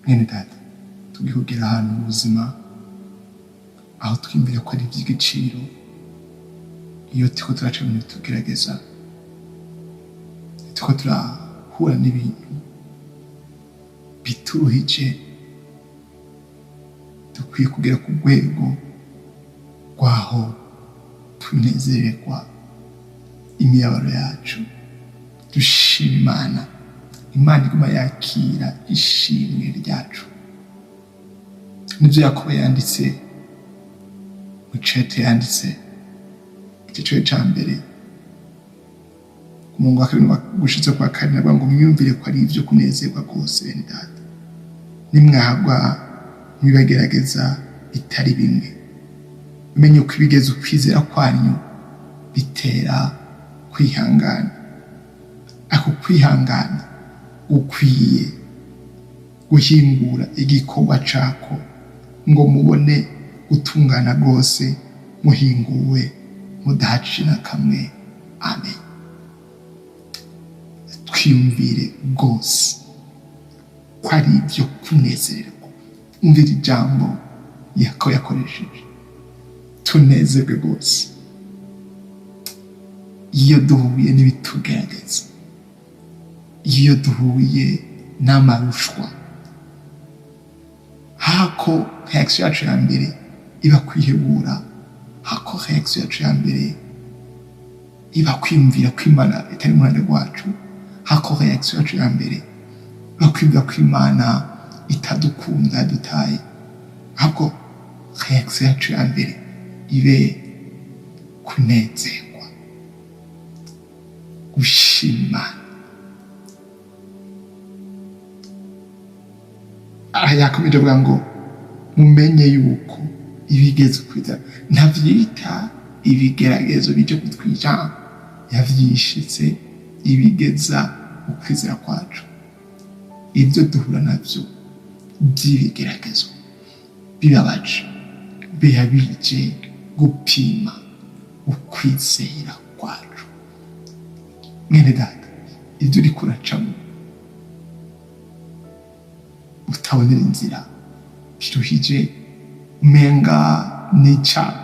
Mwene data, tugiye kugera ahantu mu buzima aho twiyumvira ko ari iby'igiciro iyo turiko turaca mu bintu tugerageza, turiko turahura n'ibintu bituruhije, dukwiye kugera ku rwego rw'aho tunezererwa imibabaro yacu, dushima Imana, Imana iguma yakira ishimwe ryacu. Nibyo Yakobo yanditse mu cete yanditse igice ca mbere, ku murongo wa kabiri gushitse kwa kane, avuga ngo mwiyumvire ko ari ibyo kunezerwa rwose, bene data, nimwagwa mubibagerageza bitari bimwe, mumenye ko ibigeza ukwizera kwanyu bitera kwihangana. Ako kwihangana gukwiye guhingura igikorwa cako, ngo mubone gutungana rwose, muhinguwe, mudahacije na kamwe. Amen. Twiyumvire rwose ko ari ibyo kunezererwa. Umvira ijambo Yakobo yakoresheje: tunezerwe rwose iyo duhuye n'ibitugerageza, iyo duhuye n'amarushwa. Hako réaction yacu ya mbere iba kwihebura, hako réaction yacu ya mbere iba kwiyumvira ko Imana itari mu ruhande rwacu, hako réaction yacu ya mbere iba kwiyumvira ko Imana itadukunda, yadutaye, ahubwo réaction yacu ya mbere ibe kunezerwa, gushima Imana. Aha yakomeje avuga ngo mumenye yuko ibigeze kwita, ntavyita ibigeragezo bije kutwica, yavyishitse ibigeza ukwizera kwacu. Ibyo duhura navyo by'ibigeragezo bibabaje biba bije gupima ukwizera kwacu. Mwene data, ibyo uriko uracamo utabonera inzira, biruhije, umenga n'icago,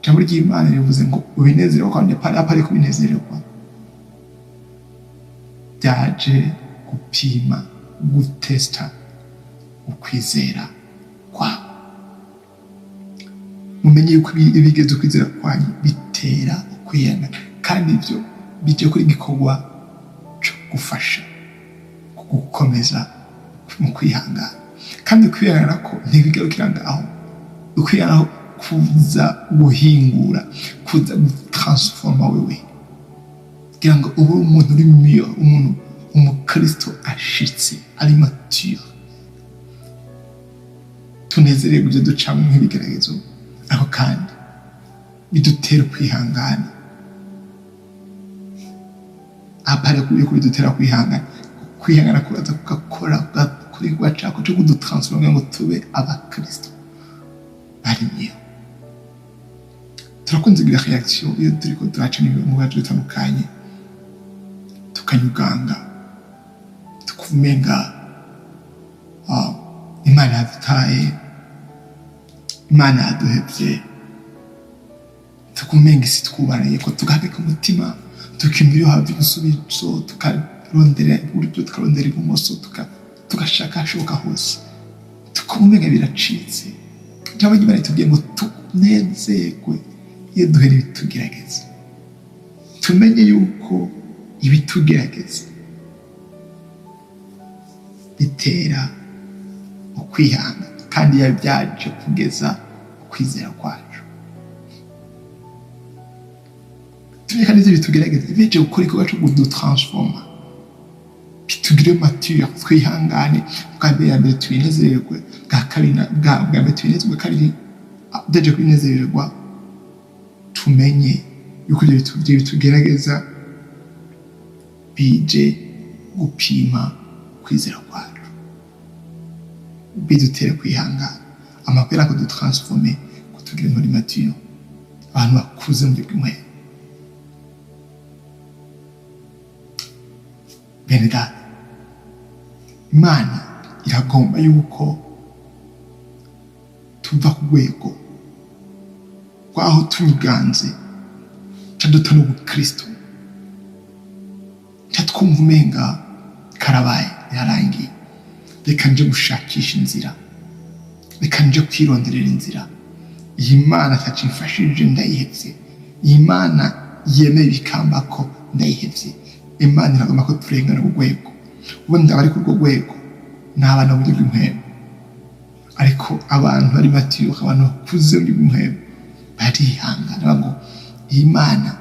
ijambo ry'Imana rivuze ngo ubinezererwa, kandi apari kubinezererwa byaje gupima, gutesta ukwizera kwawe. Mumenye yuko ibigeze ukwizera kwanyu bitera ukwihangana, kandi ibyo bijya kuri igikorwa cyo gufasha gukomeza mu kwihangana. Kandi kwihangana ko ntibigarukira ngaho, ukwihangana kuza guhingura, kuza gutransforma wewe, kugira ngo ube umuntu uri miyo, umuntu umukristo ashitse, ari mature. Tunezererwa ibyo ducamo nk'ibigeragezo, ariko kandi bidutera kwihangana. Apare yo kubidutera kwihangana, kwihangana kuraza kugakora kuri cako cyo kudutransforma ngo tube abakristo bari miyo. Turakunze kugira réaction iyo turiko turaca mu bibazo bitandukanye, tukanyuganga, tukumenga Imana yadutaye, Imana yaduhevye, tukumenga isi twubaraye ko, tugahagarika umutima, tukimva iyo hava ibisubizo, tukarondera iburyo, tukarondera ibumoso, tugashaka ahashoboka hose, tukumenga biracitse. Ijambo ry'Imana ritubwiye ngo tunezerwe iyo duhera ibitugerageza, tumenye yuko ibitugerageza bitera ukwihanga, kandi iyo byaje kugeza ukwizera kwacu. Tumenye kandi ivyo bitugerageza bije gukora igikorwa co kudutransforma, bitugire mature, twihangane. Bwa mbere ya mbere tubinezererwe, bwa kabiri bwa mbere tubinezerwe, bwa kabiri byaje kubinezererwa, tumenye yuko ivyo bitugerageza bije gupima kwizera kwacu, bidutere kwihangana, amakuru kudutransforme, kutugira muri mature, abantu bakuze mu buryo bw'impwemu. Bene data, Imana Iragomba yuko tuva ku rwego rw'aho tunyiganze ca duta n'ubukristo, ca twumva umenga karabaye, birarangiye, reka nje gushakisha inzira, reka nje kwironderera inzira. Iyi Mana atacimfashije, ndayihevye. Iyi Mana yemeye ibikambako, ndayihevye. Imana iragomba ko turengana urwo rwego. Ubundi abari kuri urwo rwego ni abantu mu buryo bw'impwemu, ariko abantu bari mature, abantu bakuze mu buryo bw'impwemu, barihangana ngo iyi Mana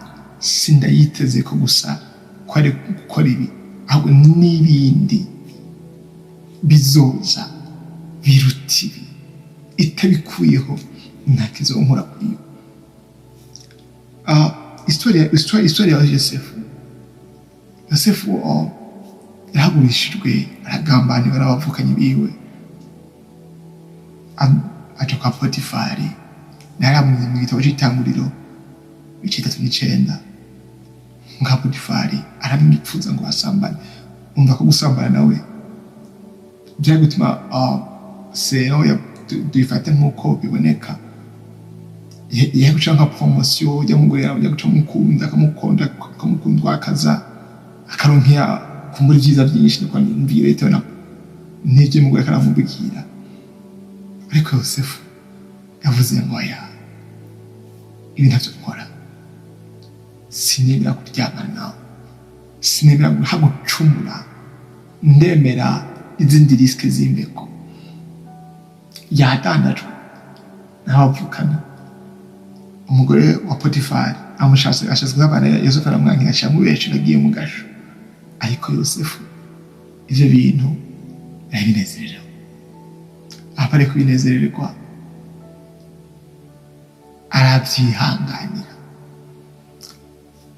sindayiteze ko gusa ko ari gukora ibi, ahubwo n'ibindi bizoza biruta ibi. Itabikuyeho, nta kizonkura kuri yo. Histoire ya Yosefu. Yosefu, oh, yaragurishijwe, aragambanirwa n'abavukanyi biwe, aja kwa Potifari. Naramuze mu gitabo c'Itanguriro ibice 39. Muka Potifari aramwipfuza ngo basambane. Umva ko gusambana nawe byari gutuma sero dufate nk'uko biboneka yari guca nka promotion, ujya mugurira, ujya guca mukunda, akamukunda, akamukundwa, akaza akaronkera kumbura ibyiza byinshi. Niko numviye bitewe na n'ibyo umugore akaramubwira. Ariko Yosefu yavuze ngo: "Oya, ibi ntavyo nkora. Sinemera kuryamana nawe, sinemera gucumura, ndemera izindi risques zimbeko." Yadandajwe n'abavukana. Umugore wa Potifari amushatse, ashatse kugabana Yosefu, aramwankira, aca amubeshera agiye mu gasho. Ariko Yosefu ivyo bintu arabinezerewe. Apare kubinezererwa, arabyihanganira.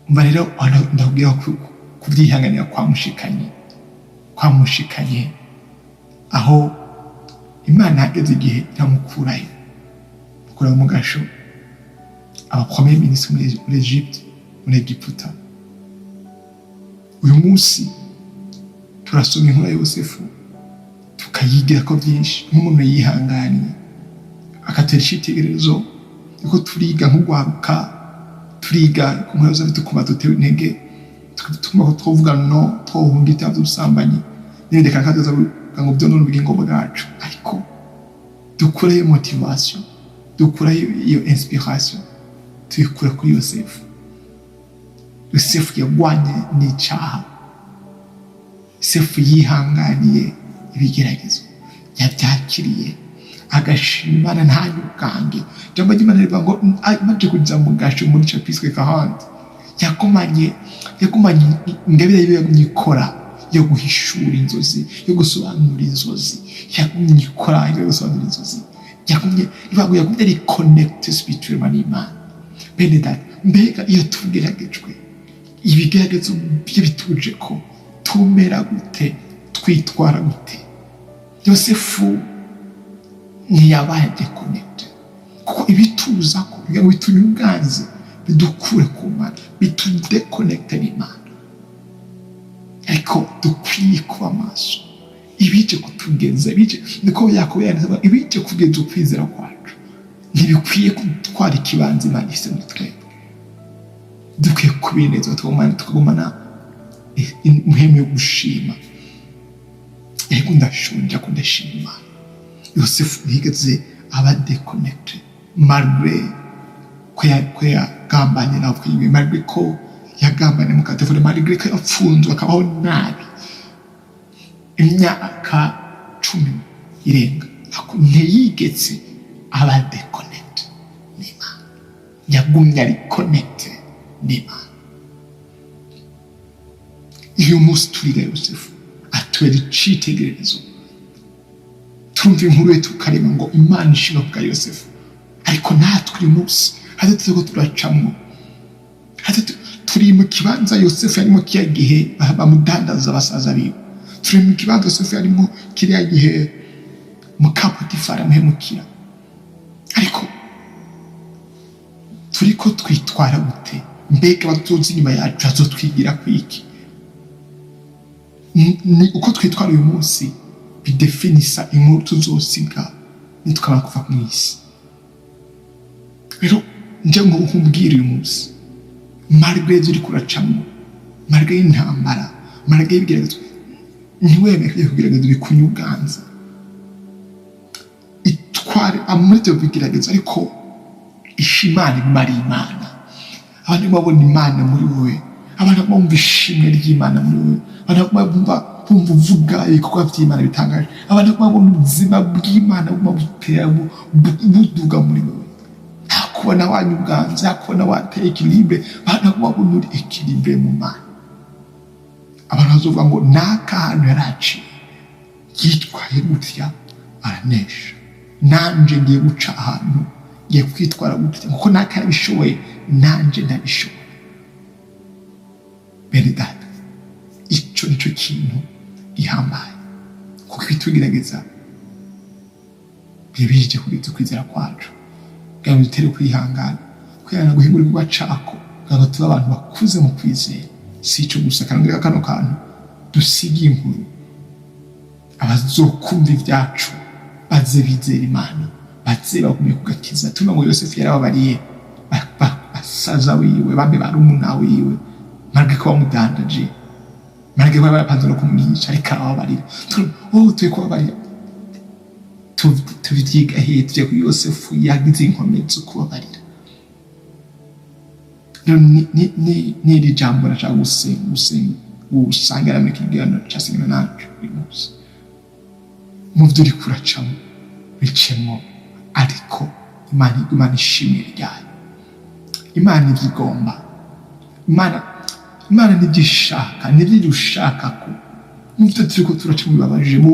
Umva rero, hano ndakubwira ko kubyihanganira kwamushikanye aho Imana hageze igihe iramukurayo, mukura mu gasho, aba premier ministre muri Egypte, muri Egiputa. Uyu munsi turasoma inkuru ya Yosefu, tukayigira ko byinshi nk'umuntu yihanganiye, akatera icyitegererezo. Niko turiga nk'ugwaruka, turiga ku nkuru ya Yosefu, tukumva dutewe intege, tukumva ko twovuga no twohunga ibyaha by'ubusambanyi n'ibindi kandi kazoza ngo byonone ubugingo bwacu. Ariko dukureyo motivation, dukurayo iyo inspiration, tuyikura kuri Yosefu. Yosefu yagwanye n'icyaha. Yosefu yihanganiye ibigeragezo, yabyakiriye, agashima Imana ntanyukange. Ijambo ry'Imana rivuga ngo amaze kuja mu gasho, muri chapitre 40, yagumanye ingabire yiwe, yagumye ikora yo guhishura inzozi, yo gusobanura inzozi. Yagumye ikora yo gusobanura inzozi. Yagumye, ivuga ngo yagumye ari connecté spirituellement n'Imana. Bene data, mbega iyo tugeragejwe, ibigeragezo bye bituje ko tumera gute, twitwara gute? Yosefu ntiyabaye déconnecté, kuko ibituza ko kugira ngo bitunyuganze, bidukure ku Mana, bitudéconnecte n'Imana. Ariko dukwiye kuba maso. Ibije kutugenza, ibije, niko Yakobo yanditse ngo ibije kugenza ukwizera kwacu ntibikwiye gutwara ikibanza Imana ifite muri twebwe. Dukwiye kubinezwa, tukagumana impwemu yo gushima. Yego, ndashonje, ko ndashima Imana. Yosefu ntiyigeze aba déconnecté, malgré ko yagambanye nawe yiwe, malgré ko yagambanye mu telefone, malgré ko yapfunzwe, akabaho nabi imyaka 10 irenga. Ariko ntiyigeze aba déconnecté n'Imana, yagumye ari connecté n'Imana. Uyu munsi turiga Yosefu, atubera icitegererezo. Turumva inkuru ye, tukareba ngo Imana ishima bwa Yosefu. Ariko natwe uyu munsi hata turiko turacamwo, hata turi mu kibanza Yosefu yarimo kiriya gihe bamudandaza basaza biwe. Turi mu kibanza Yosefu yarimo kiriya gihe muka Potifari amuhemukira. Ariko turiko twitwara gute? Mbega abazoza inyuma yacu bazotwigira kwiki? Ni uko twitwara uyu munsi. Bidefinisa inkuru tuzosiga nitwamara kuva mu isi. Rero nje ngo nkubwire uyu munsi, malgré ibyo uriko uracamo, malgré y'intambara, malgré y'ibigeragezo, ntiwemere ko ibyo bigeragezo bikunyuganza. Itware muri ibyo bigeragezo, ariko isha Imana iguma ari Imana. Abantu babona Imana muri wowe, abantu bumva ishimwe ry'Imana muri wowe, abantu bumva uvuga ibikorwa by'Imana bitangaje, abantu babona ubuzima bw'Imana buguma butera buduga muri wowe. Hakubona wanyuganza, hakubona wateye équilibre, abantu babona uri équilibré mu Mana. Abantu bazovuga ngo naka hantu yaraciye yitwaye gutya aranesha, nanje ngiye guca ahantu, ngiye kwitwara gutya kuko naka yarabishoboye, nanje ndabishoboye. Bene data, ico nico kintu gihambaye, kuko ibitugerageza bije kugeza ukwizera kwacu, kugira ngo dutere kwihangana, kwihangana guhingura igikorwa cako, kugira ngo tube abantu bakuze mu kwizera. Si ico gusa, kandi kano kantu dusiga inkuru, abazokumva ibyacu baze bizera Imana, baze bagumye kugakiza. Tuvuga ngo Yosefu yarababariye basaza wiwe, bambe barumuna wiwe, malgré ko bamudandaje, malgré ko bari bapanze no kumwica, ariko arababarira. Oh, tuye kubabarira, tubyiga hehe? Tujya ku Yosefu yagize inkomezi zo kubabarira. Rero ni iri jambo nashaka gusangira muri iki kiganiro ca Sengana nacu uyu munsi. Mu byo uriko uracamo, bicemo, ariko Imana igumana ishimwe ryayo. Imana ibyo igomba, Imana nibyo ishaka, nibyo idushaka, ko mu byo turiko turacamo bibabaje, mu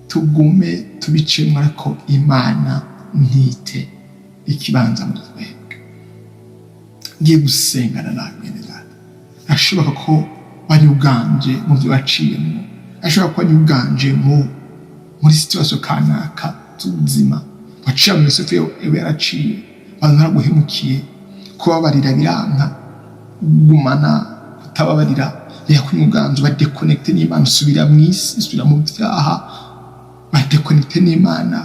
tugume tubicemo, ariko Imana ntite ikibanza muri twebwe. Ngiye gusengana nawe, mwene data. Ashoboka ko wari uganje mu byo waciyemo, ashobora kuba wari uganje muri situation kanaka z'ubuzima waciye mu. Yosefu yaba yaraciye, abantu baraguhemukiye, kubabarira biranka, kugumana kutababarira birakunyuganza, uba déconnecté n'Imana, usubira mu isi, usubira mu byaha, ba déconnecté n'Imana,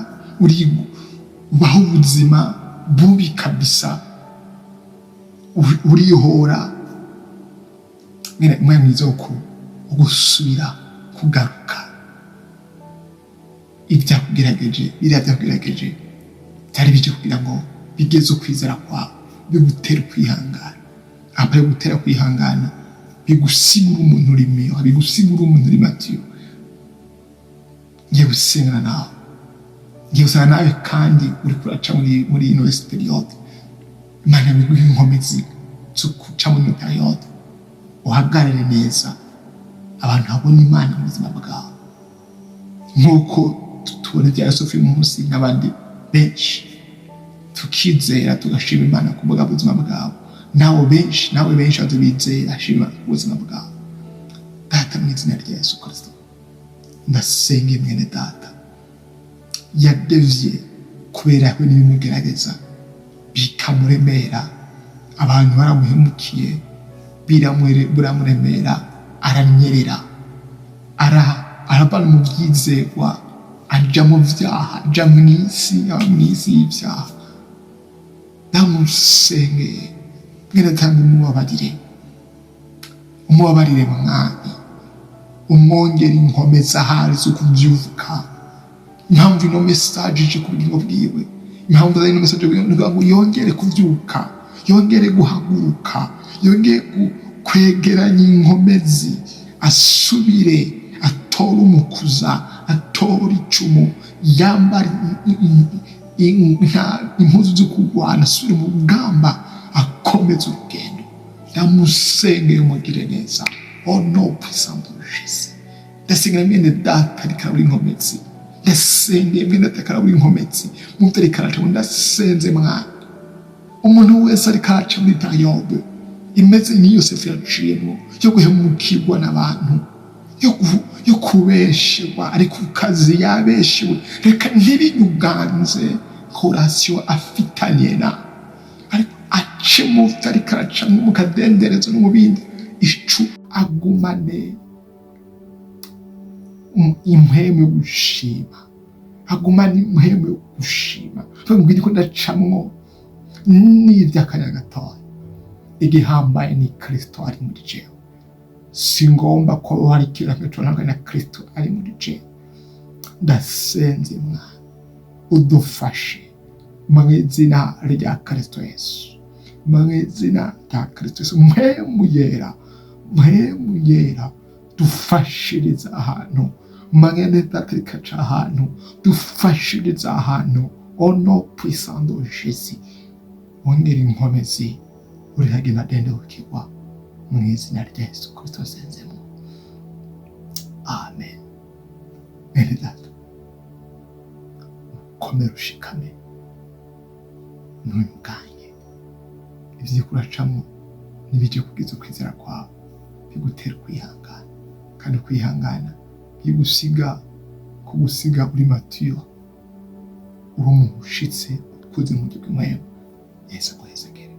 uri ubaho ubuzima bubi kabisa, urihora. Mwene umwanya mwiza wo gusubira kugaruka. Ibyakugerageje, biriya byakugerageje byari bije kugira ngo bigeze ukwizera kwawe, bigutere kwihangana. Après gutera kwihangana, bigusigura umuntu uri meilleur, bigusigura umuntu uri mature. Ngiye gusengana nawe, ngiye gusengana nawe, kandi uri kuraca muri ino période. Imana biguha inkomezi zo guca muri ino période, uhagarare neza, abantu babona Imana mu buzima bwawe, nk'uko tubona ibya Yosefu uyu munsi n'abandi benshi, tukizera, tugashima Imana ku bwa buzima bwawe. Nawe benshi bazo bizera, shima Imana ku buzima bwawe. Data, mu izina rya Yesu Kristo, ndasenge mwene data yadevye kubera we n'ibimugerageza bikamuremera, abantu baramuhemukiye, biramuremera, aranyerera, aravana mu byizerwa, aja mu vyaha, aja mw'isi, aba mw'isi y'ivyaha. Ndamusengeye mwene tanga, umubabarire, umubabarire Mwami, umwongere inkomezi ahari zo kuvyuka. Impamvu ino message ije ku bugingo bwiwe, impamvu ino message ni kugira ngo yongere kuvyuka, yongere guhaguruka, yongere kwegeranya inkomezi, asubire atore umukuza, atore icumu, yambara impuzu zo kurwana, asubire mu rugamba, akomeze urugendo. Ndamusengeye, umugire neza, au nom puissant de Jésus. Ndasengera mwene data ariko arabura inkomezi, ndasengeye mwene data ariko arabura inkomezi mu byo ariko aracamo. Ndasenze mwana, umuntu wese ariko araca muri période imeze nk'iyo Yosefu yaciyemo, yo guhemukirwa n'abantu, yo kubesherwa, ari ku kazi yabeshewe, reka ntibinyuganze relation afitanye na, ariko ace mu byo ariko aracamo, mu kadenderezo no mu bindi, icu agumane. Impwemu yo gushima, agumane impwemu yo gushima. Tuvuga ngo ndacamwo n'iby'akanya gatoya, igihambaye ni Kristo ari muri jewe. Si ngomba ko hari ikintu na Kristo ari muri jewe. Ndasenze Mwana, udufashe mu izina rya Kristo Yesu, mu izina rya Kristo Yesu. Mpwemu Yera, Mpwemu Yera, dufashiriza ahantu mwene Patrick aca ahantu, dufashiriza ahantu. Au nom puissant de Jésus, wongera inkomezi uri hagenda dendukirwa mu izina rya Yesu Kristo senzemo, amen. Mwene data, komera ushikame, ntuyuganye. Ibyo kuracamo ntibijye kugiza ukwizera kwawe, bigutera kwihangana, kandi kwihangana bigusiga kugusiga uri mature, uri umuntu ushitse, ukuze mu buryo bw'impwemu. Yesu aguhezagire.